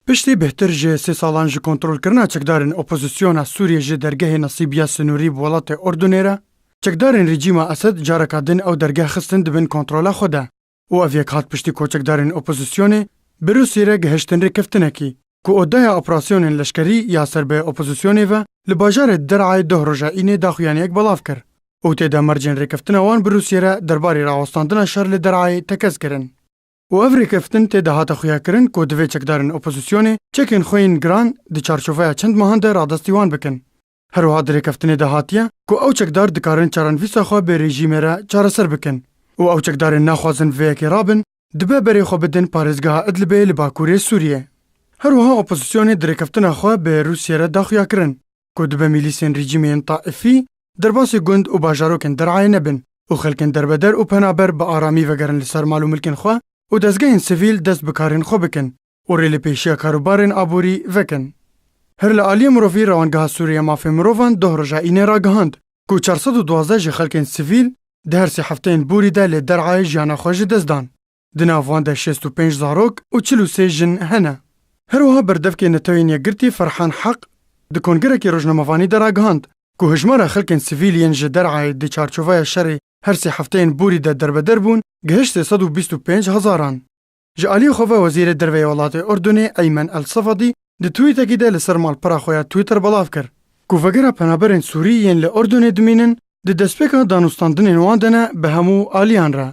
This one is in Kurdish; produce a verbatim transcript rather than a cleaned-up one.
Piştî bêhtir ji sê salan ji kontrolkirina çekdarên opozisyona Sûriyê ji dergehê nesîbiya sinûrî bi welatê Urdunê re, çekdarên rejîma Esed careka din ew dergeh xistin di bin kontrola xwe de û ev yek hat piştî ku çekdarên opozisyonê bi Rûsiyê re gihiştin rêkeftinekî ku odaya operasyonên leşkerî ya ser bi opozisyonê ve li bajarê Der'ayê doh roja Înê daxuyaniyek belav kir û tê de mercên rêkeftina wan bi Rûsiyê re derbarê rawestandina şer li Der'ayê tekez kirin. Û ev rêkeftin tê de hate xuyakirin ku divê çekdarên opozisyonê çekên xwe yên giran di çarçoveya çend mehan de radestî wan bikin. Her wiha di rêkeftinê de hatiye ku ew çekdar dikarin çarenivîsa xwe bi rejîmê re çareser bikin û ew çekdarên naxwazin vê yekê rabin, dibe berê xwe bidin parêzgeha Idlibê li bakurê Sûriyê. Her wiha opozisyonê di rêkeftina xwe bi Rûsiyê re daxuya kirin ku dibe mîlîsên rejîmê yên Taifî derbasî gund û bajarokên Der'ayê nebin û xelkên derbeder û penaber bi aramî vegerin li ser mal û milkên xwe û dezgehên sivîl dest bi karên xwe bikin û rê li pêşiya karûbarên aborî vekin. Her li aliyê mirovî, Rewangeha Sûriyê Mafê Mirovan doh roja Înê ragihand ku çar sed û duwazdeh ji xelkên sivîl di her sê hefteyên borî de li Der'ayê jiyana xwe ji dest dan. Di nav wan de şêst û pênc zarok û çil û sê jin hene. Her wiha berdevkê Netewên Yekgirtî Ferhan Heq di kongerekî rojnamevanî de ragihand ku hejmara xelkên sivîl yên ji Der'ayê di çarçoveya şerê her sê hefteyên borî de derbeder bûn gihişt sê sed û bîst û pênc hezaran. Ji aliyê xwe ve Wezîrê Derve yê welatê Urdunê Eymen El Sefadî di twîtekî de li ser malpera xwe ya Twitter belav kir ku vegera penaberên Sûrî yên li Urdunê dimînin di destpêka danûstandinên wan de ne bi hemû aliyan re.